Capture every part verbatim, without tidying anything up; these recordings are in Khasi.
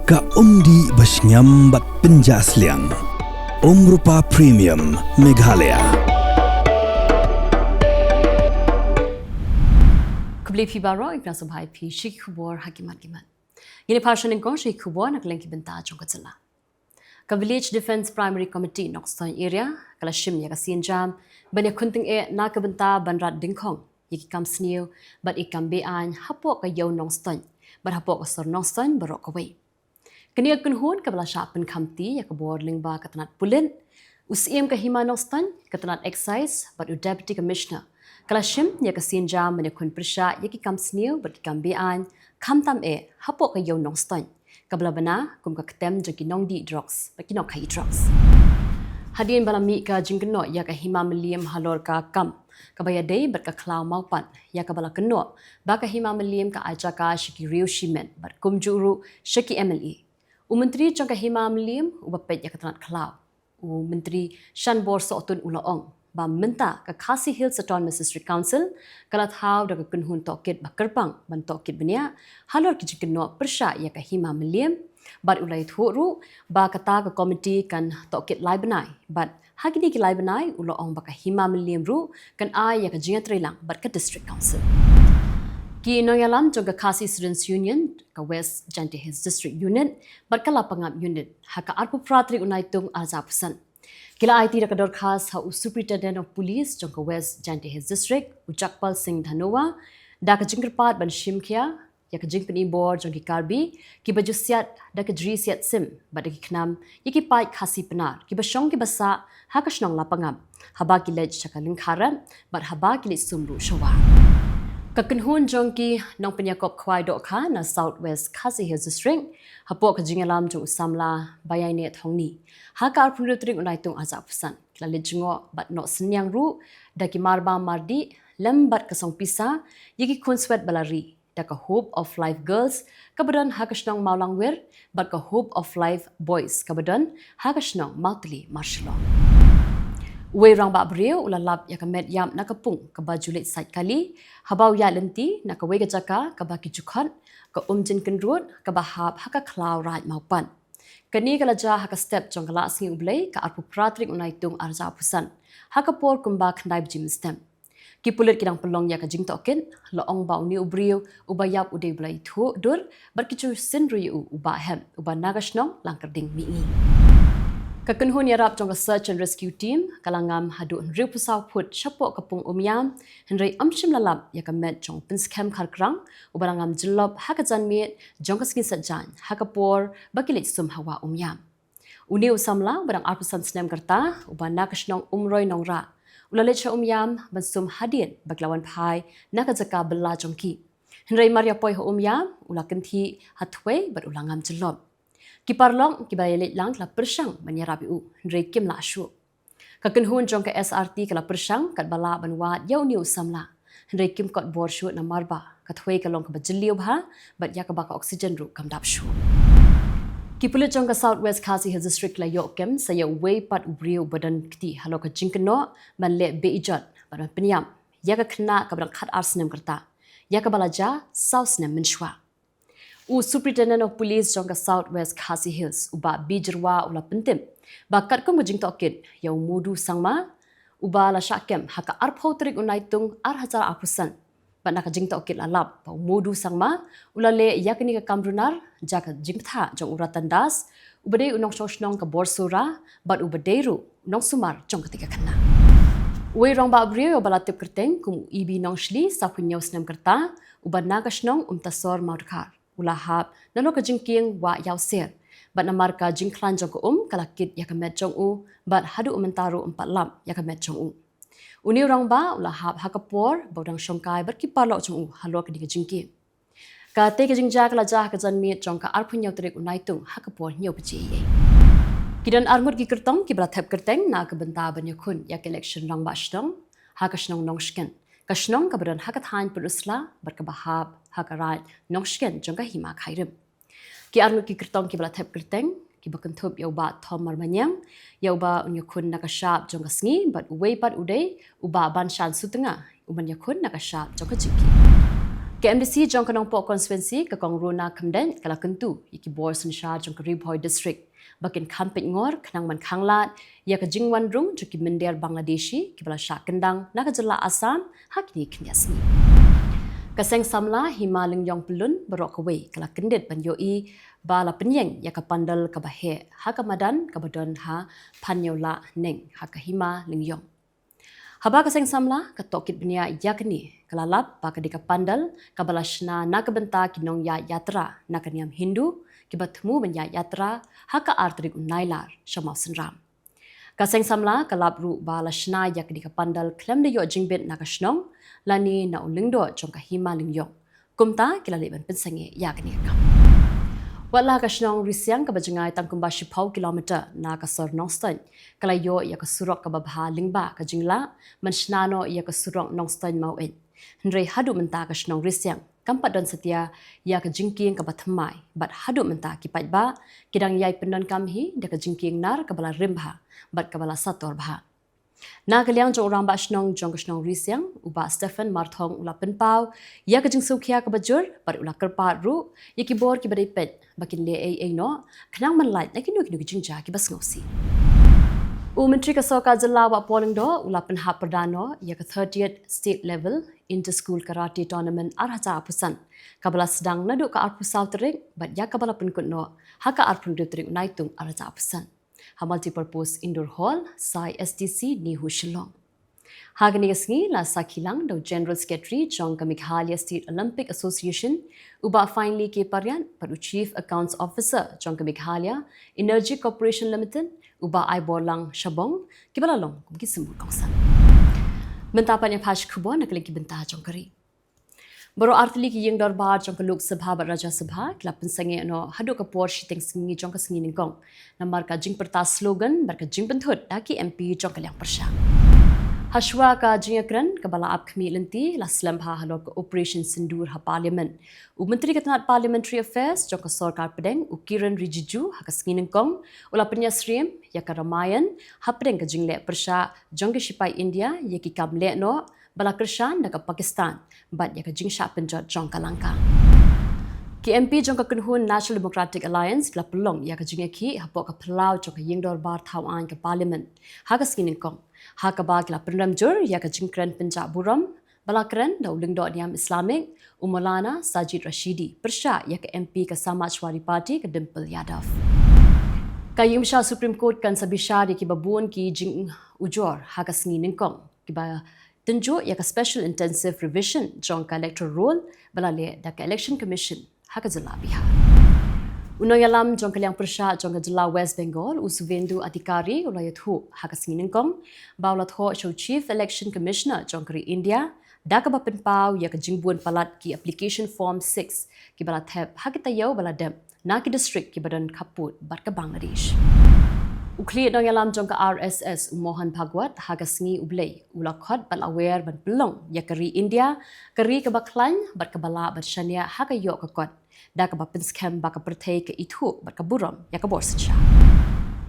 Ka umdih ba shngiam bad pynjah sliang. Umrupa Premium Meghalaya. Khublei phi baroh, ïa phi na sngewbha ïa phi sha ki khubor ha ki mat ki mat. Ngin ïa pyrshang nyngkong sha ki khubor na ka liang ki bynta jong ka jylla. Ka Village Defence Primary Committee Nongstoiñ Area ka la shim ïa ka sienjam ban ïakhun tyngeh na ka bynta ban rat dyngkhong ïa ki kam sniew bad ïa ki kam be-aiñ hapoh ka ïew Nongstoiñ bad hapoh ka sor Nongstoiñ baroh kawei. Kane ka kynhun kaba la shah pynkhamti ïa ka bor lyngba ka tnat pulit, u Syiem ka Hima Nongstoiñ, ka tnat Excise bad u Deputy Commissioner ka la shim ïa ka sienjam ban ïakhun pyrshah ïa ki kam sniew bad ki kam be-aiñ, khamtam eh hapoh ka ïew Nongstoiñ, kaba la bna kum ka ktem jong ki nongdih drugs bad ki nongkhaïi drugs. Hadien ba la mih ka jingkynnoh ïa ka Hima Mylliem halor ka kam kaba ïadei bad ka khlaw Mawpat, ïa kaba la kynnoh ba ka Hima Mylliem ka ai jaka sha ki riew shimet bad kumjuh ruh sha ki M L A. U Myntri jong ka Hima Mylliem uba peit ïa ka tnat khlaw, u Myntri Shanbor Sohtun, u la ong ba mynta ka Khasi Hills Autonomous District Council ka la thaw da ka kynhun tohkit ba kyrpang ban tohkit bniah halor ki jingkynnoh pyrshah ïa ka Hima Mylliem, bad u la ïathuh ruh ba kata ka komiti kan tohkit lai bnai, bad ha kine ki lai bnai u la ong ba ka Hima Mylliem ruh kan ai ïa ka jingïatreilang bad ka District Council. Ki nongïalam jong ka Khasi Students Union ka West Jaintia Hills District Unit bad ka Lapangap Unit ha ka arphew phra tarik u Naitung arhajar arphew san ki la aiti da ka dorkhas ha u Superintendent of Police jong ka West Jaintia Hills District, u Jagpal Singh Dhanoa, da ka jingkyrpad ban shim khia ïa ka jingpyni bor jong ki Karbi kiba ju siat da ka jri siat sim bad da ki khnam ïa ki paid Khasi Pnar kiba shong kiba sah ha ka shnong Lapangap haba ki leit sha ka lyngkha rep bad haba ki leit sum ruh sha wah. Ka kynhun jong ki nongpynïakop khwai dohkha na South West Khasi Hills District hapoh ka jingïalam jong u samla Baïaineh Thongni ha ka arphew hynriew tarik u Naitung arhajar arphew san ki la leit jngoh bad noh synñiang ruh da ki marbam mardih lem bad ka song pisa ïa ki khun swet ba la ri da ka Hope of Life Girls kaba don ha ka shnong Mawlangwir bad ka Hope of Life Boys kaba don ha ka shnong Mawtli Marshillong. Uwei u rangbah briew u la lap ïa ka met ïap na ka pung kaba ju leit sait kali haba u ïaid lynti na kawei ka jaka kaba ki ju khot ka Umjynkynrut kaba hap ha ka khlaw Raid Mawpat. Kane ka la jia ha ka step jong ka Lahsngi U Blei ka arphew phra tarik u Naitung arhajar arphew san ha ka por kumba khyndai baje mynstep. Ki pulit ki dang pynlong ïa ka jingtohkit. La ong ba une u briew uba ïap u dei u ba la ithuh dur bad ki ju syn ruh ïa u, u Bah Hep uba na ka shnong Langkyrding Mihngi. Ka kynhun ïarap jong ka Search and Rescue Team ka la ngam haduh hynriewphew saw phut shapoh ka pung Umïam, hynrei ym shym la lap ïa ka met jong u Pynskhem Kharkrang uba la ngam jyllop ha ka janmiet jong ka Sngi Saitjaiñ ha ka por ba ki leit sum ha wah Umïam. Une u samla uba dang arphew san snem ka rta uba na ka shnong Umroi Nongrah u la leit sha Umïam ban sum hadien ba ki la wan phai na ka jaka bylla jong ki. Hynrei mar ïa poi ha Umïam u la kynthih ha thwei bad u la ngam jyllop. Ki paralok kiba ïaleit lang ki la pyrshang ban ïarap ïa u hynrei kim lah shuh. Ka kynhun jong ka S R T ka la pyrshang katba lah ban wad ïa une u samla, hynrei kim kot bor shuh namar ba ka thwei ka long kaba jylliew bha bad ïa kaba ka oxygen ruh kam dap shuh. Ki pulit jong ka South West Khasi Hills District ki la ïoh kem sa ïa uwei pat u briew uba don kti halor ka jingkynnoh ban leh be-ijot bad ban pynïap ïa ka khynnah kaba dang khat ar snem ka rta, ïa kaba la jia saw snem mynshuwa. U Superintendent of Police jong ka South West Khasi Hills, u Bah B Jyrwa, u la pyntip ba katkum ka jingtohkit ïa u Modu Sangma uba la shah kem ha ka arphew tarik u Naitung arhajar arphew san. Bad na ka jingtohkit la lap ba u Modu Sangma u la leh ïa kane ka kam runar jaka jingbthah jong u Ratan Das uba dei u nongshong shnong ka Borsora bad uba dei ruh u nongsumar jong katei ka khynnah. Uwei u rangbah briew uba la tip kyrteng kum u E B Nongshli, sawphew hynñiew snem ka rta, uba na ka shnong Umtasor Mawdkhar, u la hap nalor ka jingkieng wah ïawser bad namar ka jingkhlaiñ jong ka um ka la kit ïa ka met jong u bad haduh mynta ruh ym pat lap ïa ka met jong u. Une u rangbah u la hap ha ka por ba u dang shongkai bad ki paralok jong u halor kane ka jingkieng. Katei ka jingjia ka la jia ha ka janmiet jong ka arphew hynñiew tarik u Naitung ha ka por hynñiew baje eiei. Ki don arngut ki kyrtong kiba la thep kyrteng na ka bynta ban ïakhun ïa ka election rangbah shnong ha ka shnong Nongshken, ka shnong kaba don ha ka thaiñ Pynursla bad kaba hap ha ka raid Nongshken jong ka Hima Khyrim. Ki arngut ki kyrtong kiba la thep kyrteng kiba kynthup ïa u Bah Thom Marmaniang, ïa uba un ïakhun na ka shap jong ka sngi, bad uwei pat u dei u Bah Banshan Sutnga, u ban ïakhun na ka shap jong ka jingkieng. Ka MDC jong ka Nongpoh Constituency, ka Kong Rona Khymdeit, ka la kyntu ïa ki bor synshar jong ka Ri Bhoi District ba kin kham peit ngor khnang ban khanglad ïa ka jingwan rung jong ki mynder Bangladeshi kiba la shah kyndang na ka jylla Assam ha kine khyndiat sngi. Ka Seng Samla Hima Lyngïong Pyllun baroh kawei ka la kyndit ban ïohi ba la pynïeng ïa ka pandal kaba heh ha ka madan kaba don ha Phanñiewlah Neng ha ka Hima Lyngïong. Haba ka Seng Samla ka tohkit bniah ïa kane, ka la lap ba ka dei ka pandal kaba la shna na ka bynta ki nongïaid yatra na ka niam Hindu kiba thmu ban ïaid yatra ha ka ar tarik u Nailar sha Mawsynram. Ka Seng Samla ka lap ruh ba la shna ïa kane ka pandal khlem da ïoh jingbit na ka shnong lane na u lyngdoh jong ka Hima Lyngïong. Kumta ki la leit ban pynsangeh ïa kane ka kam. Watla ka shnong Risiang kaba jngai tang kumba shiphew kilometer na ka sor Nongstoiñ, ka la ïoh ïa ka surok kaba bha lyngba ka jinglah ban shna noh ïa ka surok Nongstoiñ Maweit. Hynrei haduh mynta ka shnong Risiang kam pat don satia ïa ka jingkieng kaba thymmai, bad haduh mynta ki paidbah ki dang ïai pyndonkam hi da ka jingkieng nar kaba la rim bha bad kaba la sator bha. Na ka liang jong u rangbah shnong jong ka shnong Risiang, u Bah Stephen Marthong, u la pynpaw ïa ka jingsngewkhia kaba jur bad u la kyrpad ruh ïa ki bor kiba dei peit ba kin leh ei ei noh khnang ban lait na kino kino ki jingjia kiba sngewsih. U Myntri ka Sorkar Jylla Wah Paul Lyngdoh u la pynhap pyrda noh ïa ka thirtieth State Level Inter School Karate Tournament ar hajar arphew san, kaba la sdang naduh ka arphew saw tarik bad ïa kaba la pynkut noh ha ka arphew hynriew tarik u Naitung ar hajar arphew san ha Multipurpose Indoor Hall, Sai S T C, NEHU, Shillong. Ha kane ka sngi la sakhi lang da u General Secretary jong ka Meghalaya State Olympic Association, u Bah Finely K Pariat, bad u Chief Accounts Officer jong ka Meghalaya Energy Corporation Limited, u Bah Aiborlang Shabong, kiba la long kum ki symbud kongsan. Mynta pat ïa pha shi khubor na ka liang ki bynta jong ka ri. Baroh artylli ki ïing dorbar jong ka Lok Sabha bad Rajya Sabha ki la pynsangeh noh haduh ka por shiteng sngi jong ka sngi nyngkong namar ka jingpyrta slogan bad ka jingpynthut da ki M P jong ka liang pyrshah. Hashwa ka jingïakren kaba la ap khmih lynti la slem bha halor ka Operation Sindoor ha Parliament, u Myntri ka tnad Parliamentary Affairs jong ka Sorkar Pdeng, u Kiren Rijiju, ha ka sngi nyngkong u la pynïasyriem ïa ka Ramayan hapdeng ka jingleh pyrshah jong ki shipai India ïa ki kam leh noh ba la kyrshan da ka Pakistan bad ïa ka jingshah pynjot jong ka Lanka. Ki M P jong ka kynhun National Democratic Alliance ki la pynlong ïa ka jingïakhih hapoh ka phyllaw jong ka ïing dorbar thaw aiñ ka Parliament ha ka sngi nyngkong, ha kaba ki la pynrem jur ïa ka jingkren pynjah burom ba la kren da u lyngdoh niam Islamic, u Maulana Sajid Rashidi, pyrshah ïa ka M P ka Samajwadi Party, ka Dimple Yadav. Ka Ïing Bishar Supreme Court kan sa bishar ïa kiba bun ki jingujor ha ka sngi nyngkong, kiba tynjuh ïa ka Special Intensive Revision jong ka Electoral Roll ba la leh da ka Election Commission ha ka jylla Bihar. U nongïalam jong ka liang pyrshah jong ka jylla West Bengal, u Suvendu Adhikari, u la ïathuh ha ka sngi nyngkong ba u la thoh sha u Chief Election Commissioner jong ka ri India da kaba pynpaw ïa ka jingbun palat ki application form six kiba la thep ha ki taïew ba la dep na ki district kiba don khappud bad ka Bangladesh. U khlieh nongïalam jong ka R S S, u Mohan Bhagwat, ha ka sngi U Blei u la khot bad la wer ban pynlong ïa ka ri India ka ri kaba khlaiñ bad kaba lah ban shaniah ha ka ïoh ka kot, da kaba pynskhem ba ka pyrthei ka ithuh bad ka burom ïa ka bor synshar.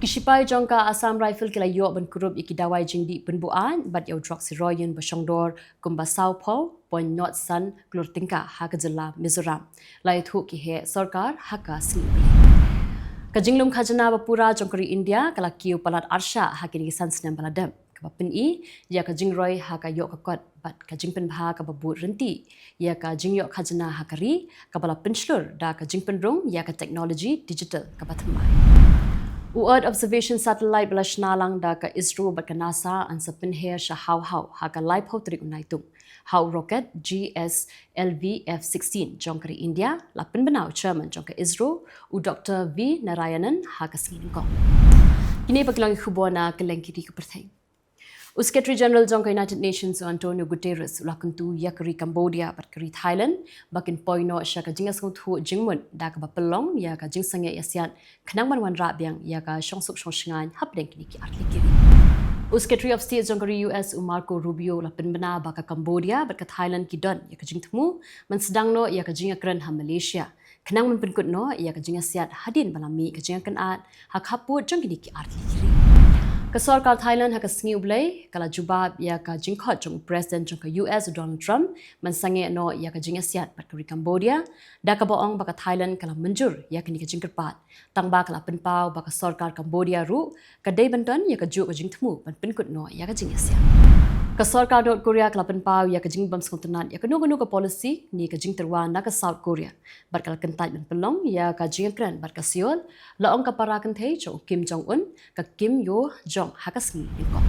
Ki shipai jong ka Assam Rifle ki la ïoh ban kurup ïa ki dawai jingdih pynbuaid bad ïa u drugs heroin ba shongdor kumba sawphew point nod san klur tyngka ha ka jylla Mizoram, la ïathuh ki heh sorkar ha ka sngi U Blei. Ka jinglum khajna ba pura jong ka ri India ka la kiew palat arshah ha kine ki san snem ba la dep, kaba pyni ïa ka jingroi ha ka ïoh ka kot bad ka jingpynbha kaba bud ryntih ïa ka jingïoh khajna ha ka ri, kaba la pynshlur da ka jingpynrung ïa ka technology digital kaba thymmai. U Earth Observation Satellite ba la shna lang da ka ISRO bad ka NASA yn sa pynher sha Hawhaw ha ka laiphew tarik u Naitung ha u rocket G S L V F sixteen jong ka ri India, la pynbna u Chairman jong ka ISRO, u Doktor V Narayanan, ha ka sngi nyngkong. Kine pat ki long ki khubor na kylleng ki ri ka pyrthei. U Secretary General jong ka United Nations, u Antonio Guterres, u la kyntu ïa ka ri Cambodia bad ka ri Thailand ba kin poi noh sha ka jingïasngewthuh jingmut da kaba pynlong ïa ka jingsangeh ïasiat khnang ban wanrah biang ïa ka shongsuk shongshngaiñ hapdeng kine ki artylli ki ri. U Secretary of State jong ka ri U S, u Marco Rubio, u la pynbna ba ka Cambodia bad ka Thailand ki don ïa ka jingthmu ban sdang noh ïa ka jingïakren ha Malaysia khnang ban pynkut noh ïa ka jingïasiat hadien ba la mih ka jingïakynad ha khappud jong kine ki artylli ki ri. Ka sorkar Thailand ha ka sngi U Blei ka la jubab ïa ka jingkhot jong u President jong ka U S u Donald Trump ban sangeh noh ïa ka jingïasiat bad ka ri Cambodia, da kaba ong ba ka Thailand ka la mynjur ïa kane ka jingkyrpad, tang ba ka la pynpaw ba ka sorkar Cambodia ruh ka dei ban don ïa kajuh ka jingthmu ban pynkut noh ïa ka jingïasiat. Ka sorkar North Korea ka la pynpaw ïa ka jingbym sngewtynnad ïa kano kano ka policy ne ka jingtyrwa na ka South Korea, bad ka la kyntait ban pynlong ïa ka jingïakren bad ka Seoul, la ong ka para kynthei jong u Kim Jong Un, ka Kim Yo Jong, ha ka sngi nyngkong.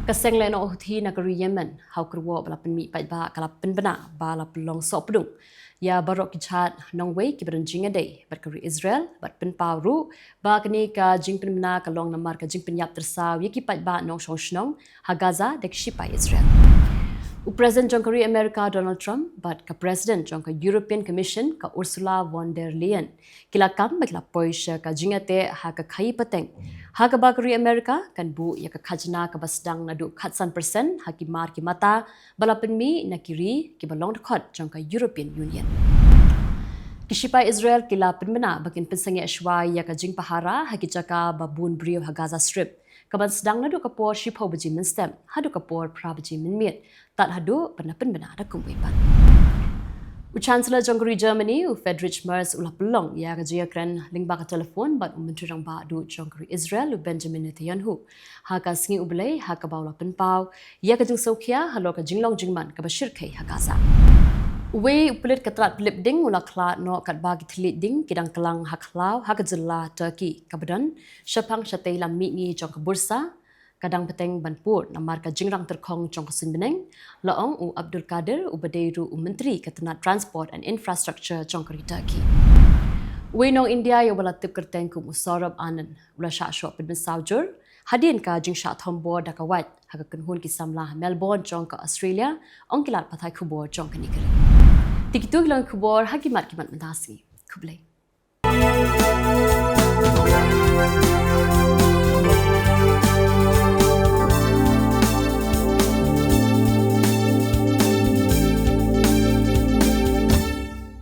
Ka seng lehnoh Houthi na ka ri Yemen ha u kyrwoh ba la pynmih paidbah ka la pynbna ba la pynlong sohpdung ïa baroh ki jhat nongwei kiba don jingïadei bad ka ri Israel, bad pynpaw ruh ba kane ka jingpynbna ka long namar ka jingpynïap tyrsaw ïa ki paidbah nongshong shnong ha Gaza da ki shipai Israel. U President jong ka ri America Donald Trump bad ka President jong ka European Commission ka Ursula von der Leyen ki la kam ba ki la poi sha ka jingïateh ha ka khaïi pateng, ha kaba ka ri America kan buh ïa ka khajna kaba sdang naduh khatsan percent ha ki mar ki mata ba la pynmih na ki ri kiba long dkhot jong ka European Union. Ki shipai Israel ki la pynbna ba kin pynsangeh shuwa ïa ka jingpahara ha ki jaka ba bun briew ha Gaza Strip, kaban sdang naduh ka por shiphew baje mynstep haduh ka por phra baje mynmiet, tad haduh ban da pynbna da kumwei pat. U Chancellor jong ka ri Germany u Friedrich Merz u la pynlong ïa ka jingïakren lyngba ka telephone bad u Myntri Rangbah Duh jong ka ri Israel u Benjamin Netanyahu ha ka sngi U Blei, ha kaba u la pynpaw ïa ka jingsngewkhia halor ka jinglong jingman kaba shyrkhei ha Gaza. Uwei u pulit ka tnat pynlip ding u la khlad noh katba ki thylliej ding ki dang klang ha khlaw ha ka jylla Turkey kaba don shaphang shatei lam mihngi jong ka Bursa, ka dang bteng ban pud namar ka jingrang tyrkhong jong ka suiñ bneng, la ong u Abdul Kadir uba dei ruh u Myntri ka tnat Transport and Infrastructure jong ka ri Turkey. Uwei u nong India ïa uba la tip kyrteng kum u Saurabh Anand u la shah shoh pynmynsaw jur hadien ka jingshah thombor da ka wait ha ka kynhun ki samla ha Melbourne jong ka Australia, ong ki lad pathai khubor jong kane ka ri. Te kito ki long ki khubor ha ki mat ki mat mynta sngi. Khublei.